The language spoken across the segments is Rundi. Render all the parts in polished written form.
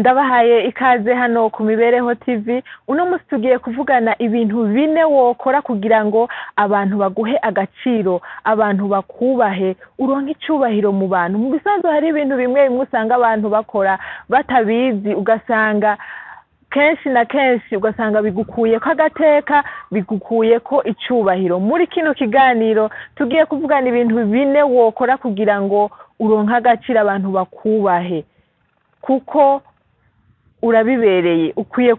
Ndabahaye ikaze hano ku Mibereho TV. Uno munsi tugiye kuvugana ibintu bine wokora kugira ngo abantu baguhe agaciro, abantu bakubahe, uronke icubahiro mu bantu. Mu bisanzwe hari ibintu bimwe bimwe usanga abantu bakora batabizi, ugasanga kenshi na kenshi ugasanga bigukuyeko agateka, bigukuyeko icubahiro. Muri kino kiganiro tugiye kuvugana ibintu bine wokora kugira ngo uronke agaciro, abantu bakubahe, kuko urabibereye, ukwiye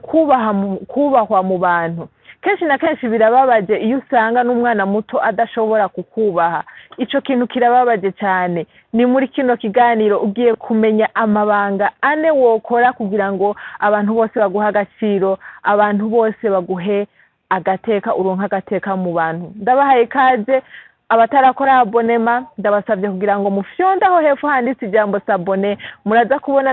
kubahwa mu bantu. Kenshi na kenshi birababaje iyo usanga n'umwana muto adashobora kukubaha. Ico kintu kirababaje cyane. Ni muri kino kiganiro ugiye kumenya amabanga ane wokora kugira ngo abantu bose baguhe agaciro, abantu bose baguhe agateka, uronke agateka mu bantu. Ndabahaye ikaze. Abatarakora abonnement, ndabasabye kugira ngo mufyonde aho hepfo handitse ijambo "s'abonner". Muraza kubona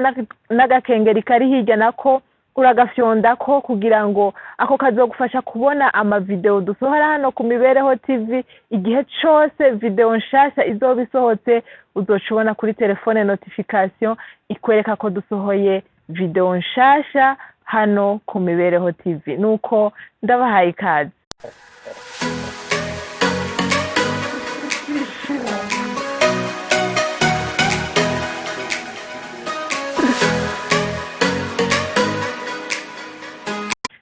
n'agakengeri kari hirya, nako uragafyondako kugira ngo ako kazogufasha kubona amavideo dusohora hano ku Mibereho TV. Igihe cose video nshasha izoba isohotse, uzoca ubona kuri telefone notification ikwereka ko dusohoye video nshasha hano ku Mibereho TV. Nuko ndabahaye ikaze.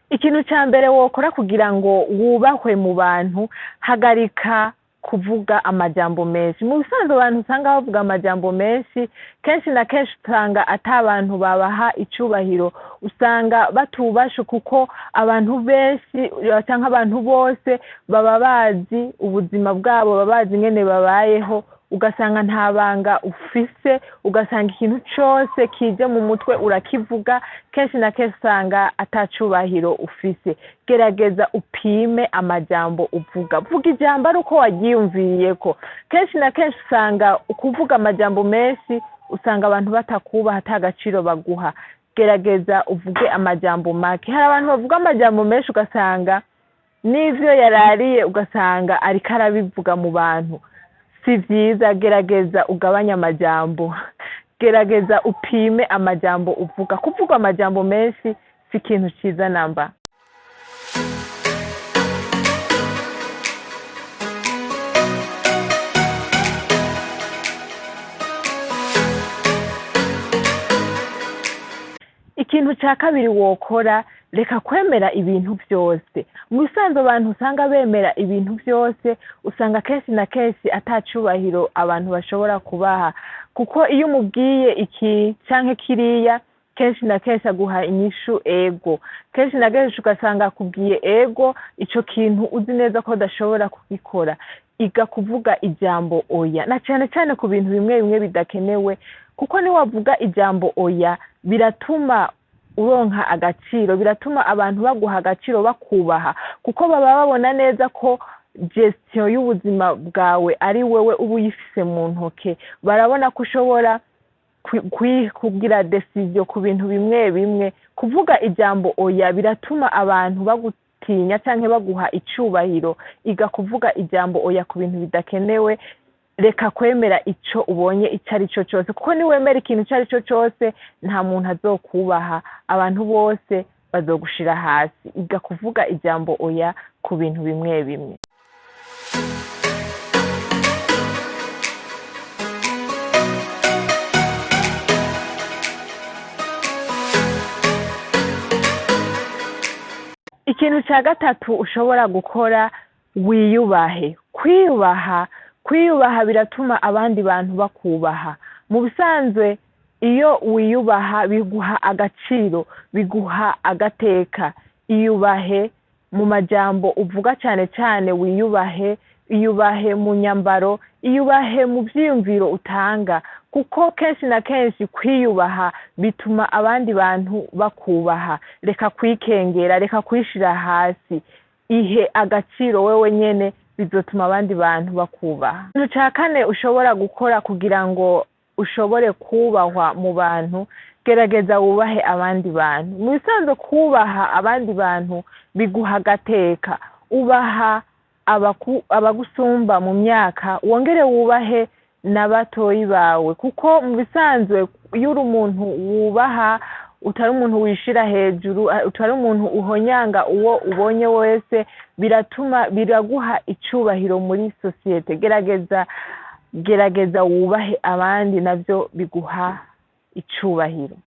Ikintu ca mbere wokora kugira ngo wubahwe mu bantu, hagarika kuvuga amajambo menshi. Mu bisanzwe abantu usanga bavuga amajambo menshi, kenshi na kenshi usanga ata abantu babaha icubahiro, usanga batubashe, kuko abantu benshi canke abantu bose baba bazi ubuzima bwabo, baba bazi ingene babayeho. Ugasanga nta banga ufise, ugasanga ikintu cose kije mu mutwe urakivuga. Kenshi na kenshi usanga atacubahiro ufise. Gerageza upime amajambo uvuga, vuga ijambo ari uko waryiyumviriyeko. Kenshi na kenshi usanga ukuvuga amajambo menshi, usanga abantu batakubaha, ata gaciro baguha. Gerageza uvuge amajambo make. Hari abantu bavuga amajambo menshi, ugasanga n'ivyo yarariye ugasanga ariko arabivuga mu bantu. Si vyiza. Gerageza ugabanye amajambo, gerageza upime amajambo uvuga. Kuvuga amajambo menshi si ikintu ciza namba. Ikintu ca kabiri wokora, reka kwemera ibintu vyose. Mu bisanzwe abantu usanga bemera ibintu vyose, usanga kenshi na kenshi atacubahiro abantu bashobora kubaha, kuko iyo umubwiye iki canke kiriya, kenshi na kenshi aguha inyishu ego. Kenshi na kenshi ugasanga akubwiye ego, ico kintu uzi neza ko udashobora kugikora. Iga kuvuga ijambo oya, na cane cane ku bintu bimwe bimwe bidakenewe, kuko niwavuga ijambo oya biratuma uronka agaciro, biratuma abantu baguha agaciro, bakubaha, kuko baba babona neza ko gestion y'ubuzima bwawe ari wewe uba uyifise mu ntoke. Barabona ko ushobora kugira décision ku bintu bimwe bimwe. Kuvuga ijambo oya biratuma abantu bagutinya canke baguha icubahiro. Iga kuvuga ijambo oya ku bintu bidakenewe. Reka kwemera ico ubonye ico ari cyo cyose, kuko niwemera ikintu ico ari cyo cyose, nta muntu azokubaha, abantu bose bazogushira hasi. Iga kuvuga ijambo oya ku bintu bimwe bimwe. Ikintu cya gatatu ushobora gukora, wiyubahe. Kwiyubaha biratuma abandi bantu bakubaha. Mu bisanzwe iyo wiyubaha biguha agaciro, biguha agateka. Iyubahe mu majambo uvuga cyane cyane, wiyubahe, iyubahe mu nyambaro, iyubahe mu vyiyumviro utanga, kuko kenshi na kenshi kwiyubaha bituma abandi bantu bakubaha. Reka kwikengera, reka kwishira hasi, ihe agaciro wewe nyene, bizotuma abandi bantu bakubaha. Ikintu ca kane ushobora gukora kugira ngo ushobore kubahwa mu bantu, gerageza wubahe abandi bantu. Mu bisanzwe kubaha abandi bantu biguha agateka. Ubaha abagusumba mu myaka, wongere wubahe na batoyi bawe, kuko mu bisanzwe iyo uri umuntu wubaha Utari umuntu wishira hejuru, utari umuntu uhonyanga uwo ubonye wese. Biratuma biraguha icubahiro muri sosiyete. Gerageza, gerageza wubahe abandi, navyo biguha icubahiro.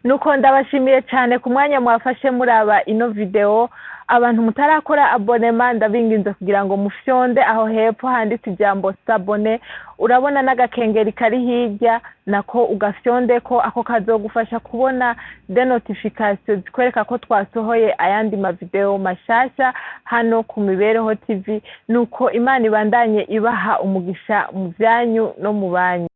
Nuko ndabashimiye cyane ku mwanya mwafashe muraba ino video. Abantu mutarakora abonnement, ndabinginze kugira ngo mufyonde aho hepfo handitse ijambo "s'abonner". Urabona n'agakengeri kari hirya, nako ugafyonde ko ako kazogufasha kubona des notifications zikwereka ko twasohoye ayandi mavideo mashasha hano ku Mibereho TV. Nuko Imana ibandanye ibaha umugisha mu byanyu no mu banyu.